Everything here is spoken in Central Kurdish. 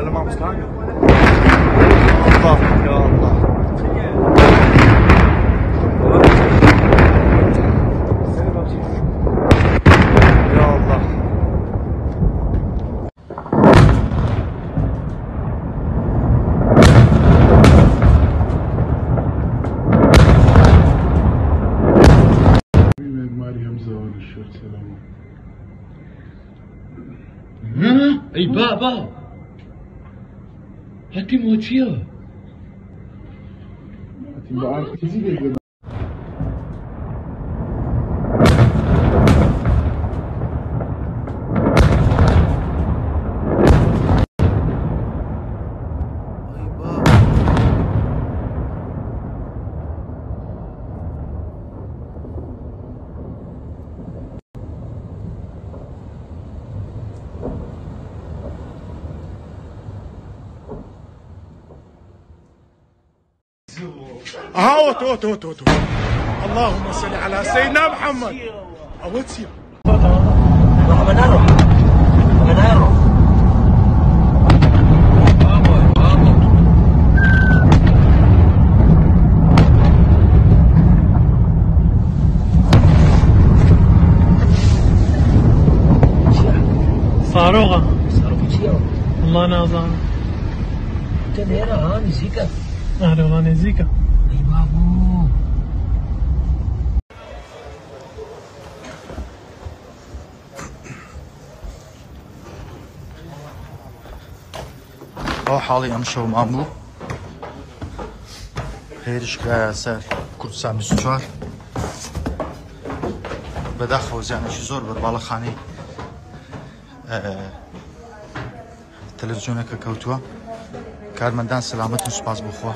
لە مامۆستاکە الله یا الله. یا الله. ئەی بابا هەتی مۆچیە. ئەوە تۆ تۆ تۆ تۆ اللهم صل على سيدنا محمد. ئەوە چییە؟ صاروخة والله نازانم. ئەرێ وەڵا نزیکە. ئەو حاڵی ئەم شەومان بوو، هێرش کرایە سەر کوردستان 24. بەداخەوە زیانێکی زۆر بەر باڵەخانەی تەلەڤزیۆنەکە کەوتووە. کارمەندان سەلامەتن، سوپاس بۆ خوا.